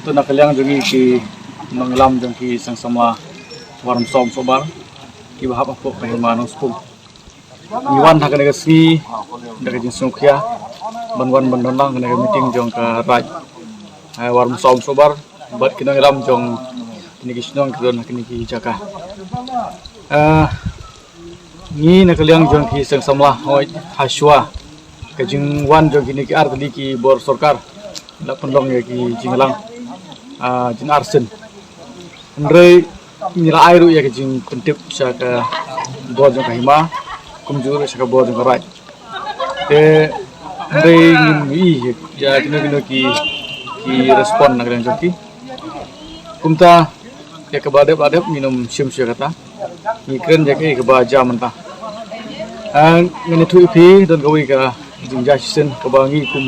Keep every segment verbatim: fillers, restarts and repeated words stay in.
Na ka liang jong ngi ki nongïalam jong ki seng samla War Msaw Msawbar kiba hap hapoh ka hima Nongspung, ngi wan ha kane ka sngi da ka jingsngewkhia ban wan ban don lang kane ka meeting jong ka Raid, eh, War Msaw Msawbar bad ki nongïalam jong kine ki shnong ki don ha kine ki jaka. Ah, ngi na ka liang jong ki seng samla, hooid, hashwa ka jingwan jong kine ki ar tylli ki bor sorkar la pynlong ïa ki jingïalang, ah, jin ar sien. Hynrei ngi la ai ruh ïa ka jingpyntip sha ka bor jong ka hima, kumjuh ruh sha ka bor jong ka Raid. Te hynrei ngim ïohi ïa kino kino ki, ki respond na ka liang jong ki. Kumta ïa kaba dep la dep ngin ym shim shuh ïa kata. Ngi kren ïa kaei kaba jia mynta. Ah, ngan ïathuh ïa phi, don kawei ka jingjia shisien kaba ngi kum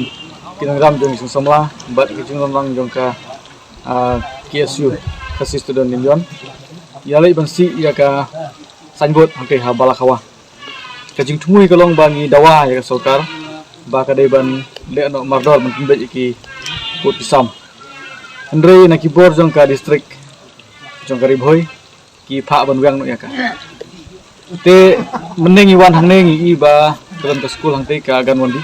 ki nongïalam jong ki seng samla bad ka jingïalang jong ka, ah, K S U, Khasi Student Union, ïa leit ban sih ïa ka signboard hangtei ha Balakhawa. Ka jingthmu ka long ba ngi dawa ïa ka sorkar ba ka dei ban leh noh mardor ban pynbeit ïa ki pud ki sam. Hynrei na ki bor jong ka district jong ka Ri Bhoi ki phah ban weng noh ïa ka. Te mynne ngi wan hangne ngi i ba ka don ka skul hangtei, ka Anganwadi.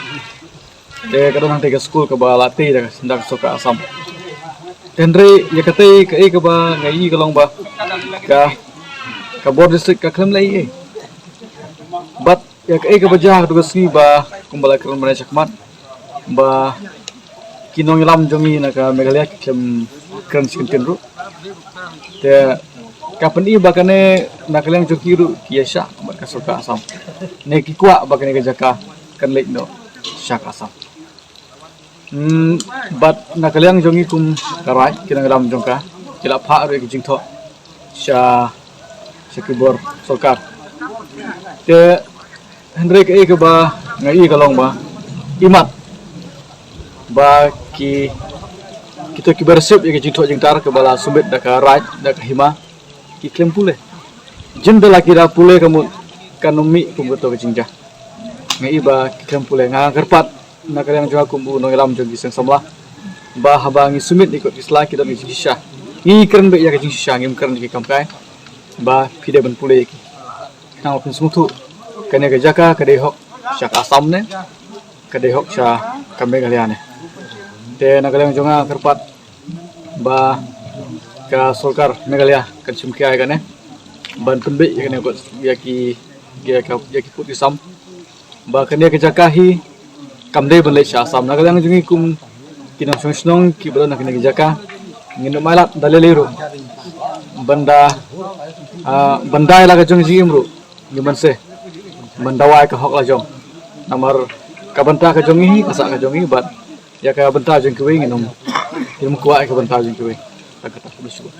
Te ka don hangtei ka skul kaba la tei da ka, da ka sorkar Assam. Te hynrei ïa katei kaei kaba nga i ka long ba ka, ka bor district ka khlem leh ei ei. Bad ïa kaei kaba jia ha kato ka sngi ba kumba la kren mynne shakhmat ba ki nongïalam jong ngi na ka Meghalaya ki khlem kren shi kyntien ruh. Te ka pyni ba kane na ka liang jong ki ruh ki ïaishah bad ka sorkar Assam, ne ki kwah ba kane ka jaka kan leit noh sha ka Assam. Hmm, bad na ka liang jong ngi kum ka Raid, ki nongïalam jong ka ki la phah ruh ïa ki jingthoh sha, sha ki bor sorkar. Te hynrei kaei kaba nga i ka long ba imat ba ki, kito kiba receive ïa ki jingthoh jingtar kaba la submit da ka Raid, da ka hima, ki khlem pule. Jin da la ki da pule ka mut kan ym mih kum kato ka jingjia. Nga i ba ki khlem pule. Nga kyrpad na ka liang jong nga kum u nongïalam jong ki seng samla ba haba ngi submit ïa ki kot ki sla ki don ki jingshisha. Ngi kren beit ïa ka jingshisha, ngim kren ïa ki kam kai ba phi dei ban pule ïa ki. Khnang ba phin sngewthuh kane ka jaka ka dei hok sha ka Assam ne ka dei hok sha ka Meghalaya ne. Te na ka liang jong nga kyrpad ba ka sorkar Meghalaya kan shim khia ïa kane ban pynbeit ïa kane kot ïa ki, ïa ka, ïa ki pud ki sam. Ba kane ka jaka hi kam dei ban leit sha Assam. Na ka liang jong ngi kum ki nongshong shnong kiba don ha kane ka jaka, ngin ym ailad da lei lei ruh ban da, ah, ban da ïa la ka jong jingim ruh, ngim banse ban dawa ïa ka hok la jong. Namar ka bynta ka jong ngi hi ka sah ka jong ngi bad ïa ka bynta jong kiwei ngin ym, ngin ym kwah ïa ka bynta jong kiwei. Tang kata, khublei shibun.